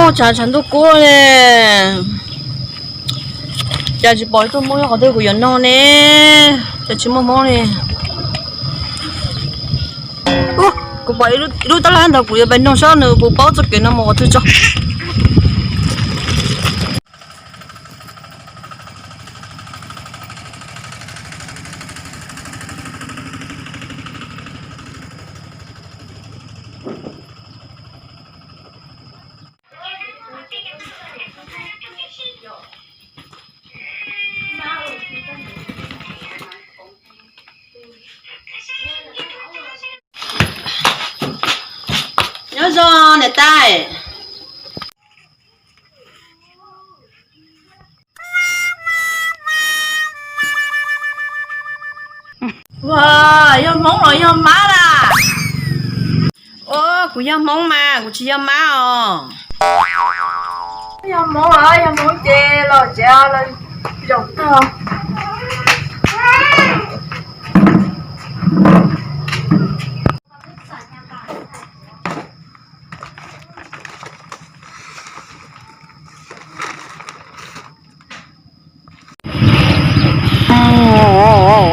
Tshav tshav ntuj kub ne, cas tsis pom ib tug Hmoob nyob qhov twg kuv yuav nug ne, cas tsis muaj Hmoob li. Kuv pom ib lub tab laj ntawd kuv yuav pais nug saib nws puas paub txoj kev no mus qhov twg tso. Nyob zoo niam tais. Ua, yog Hmoob los yog Mab na? Ua, kuv yog Hmoob mas kuv tsis yog Mab os. Yog Hmoob los yog Hmoob ces los tsev los zaum tag.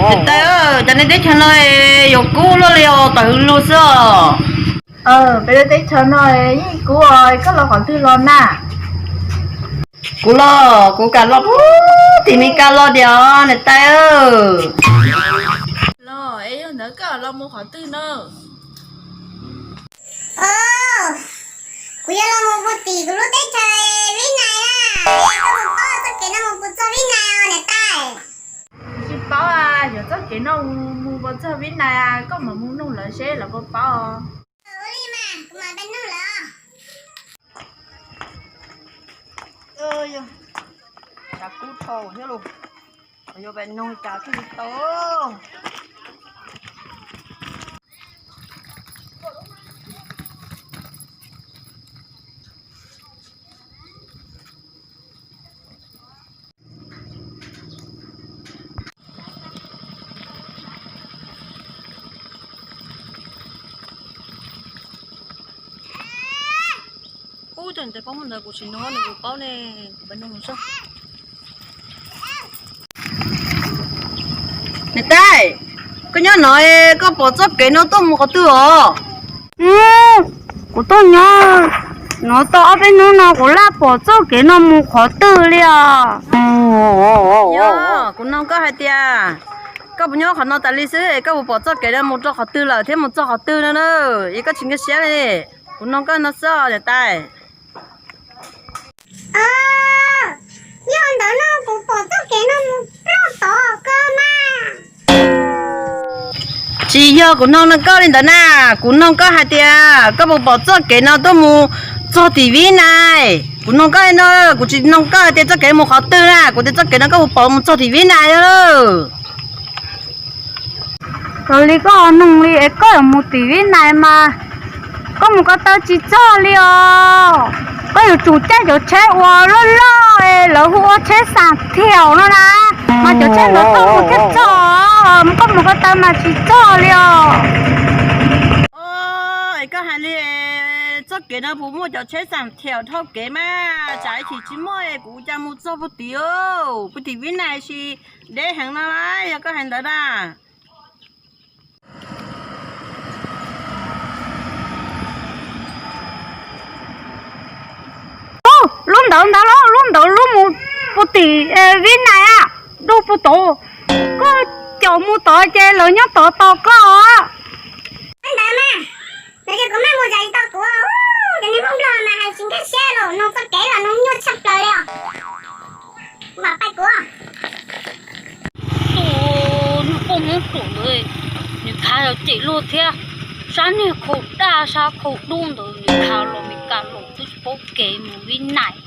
Niam tais, cas nej teb chaws no yuav kub luaj li os, tam hwv lug xwb os. Peb lub teb chaws no yeej kub os, koj los qhov twg los na? Kuv los, kuv kam los puag tim Mes Kas los tiag niam tais. Los es yog ntawd koj los mus qhov twg na? Kuv yuav los mus puag tim kuv lub teb chaws Vib Nais na. Koj puas paub txoj kev no mus puas txog Vib Nais os niam tais? Tsis paub, yuav txoj kev no mus puas txog Vib Nais, koj mam mus nug lawv seb lawv puas paub. Ua li mas kuv mam pais nug lawm. Tshav kub dhau thiab los, yuav pais nug cas thiaj li tau. Ub, cov niam tais paub muaj ntawd kuv tsis nug, nws kuv paub ne, kuv pais nug mus saib. Niam tais, koj nyob no, koj pom txoj kev no tuaj mus qhov twg os? Kuv tuaj nyob no tau ob peb hnub no kuv laj pom txoj kev no mus qhov twg li os. Yog, kuv nug koj hais tias, koj puas nyob qhov no tas li xwb es koj puas pom txoj kev no mus rau qhov twg lawm thiab mus txog qhov twg no na? Es koj tsis nkag siab li. Kuv nug koj no xwb os niam tais. Yog ntawd no kuv pom txoj kev no mus ploj tod ko mas. Tsis yog kuv nug koj li ntawd na, kuv nug koj hais tias koj puas pom txoj kev no tuaj mus txog tim Vib Nais. Kuv nug koj li no, kuv tsis nug koj hais tias txoj kev mus qhov twg na, kuv tias txoj kev no koj puas pom mus txog tim Vib Nais os? Raws li koj nug li es koj yuav mus tim Vib Nais mas koj mus ko taw tsis txog li os. Koj yuav tsum caij cov tsheb uas loj loj es lawv hu ua tsheb xas thiaum no na, mas cov tsheb ntawd tuaj mus thiaj txog, koj mus ko taw mas tsis txog li os. Es koj hais li, txoj kev no puas muaj cov tsheb xas thiaum dhau kev mas, tsam ib chim tsis muaj kuv cas mus txog puag tim, puag tim Vib Nais tsis deb heev no las, yog koj hais ntawd na. Lub ntawd ntag lauj, lub ntawd lub mus puag tim Vib Nais a, dub puag tod. Koj caum mus tod ces lawv nyob tod tos koj. Ntawd mas, nws tias kuv maj mus zam tsis tau kuv, cov niag Hmoob Nplog mas hais tsis nkag siab los nug txoj kev los nug nyuaj tshaj plaws li os. Kuv mam pais kuv. Tus niag poj Hmoob ruam ntawd, nws khav los cem luag thiab, sab niag khaus daj sab khaus dub ntawd nws khav los Mes Kas los twb tsis paub kev mus Vib Nais.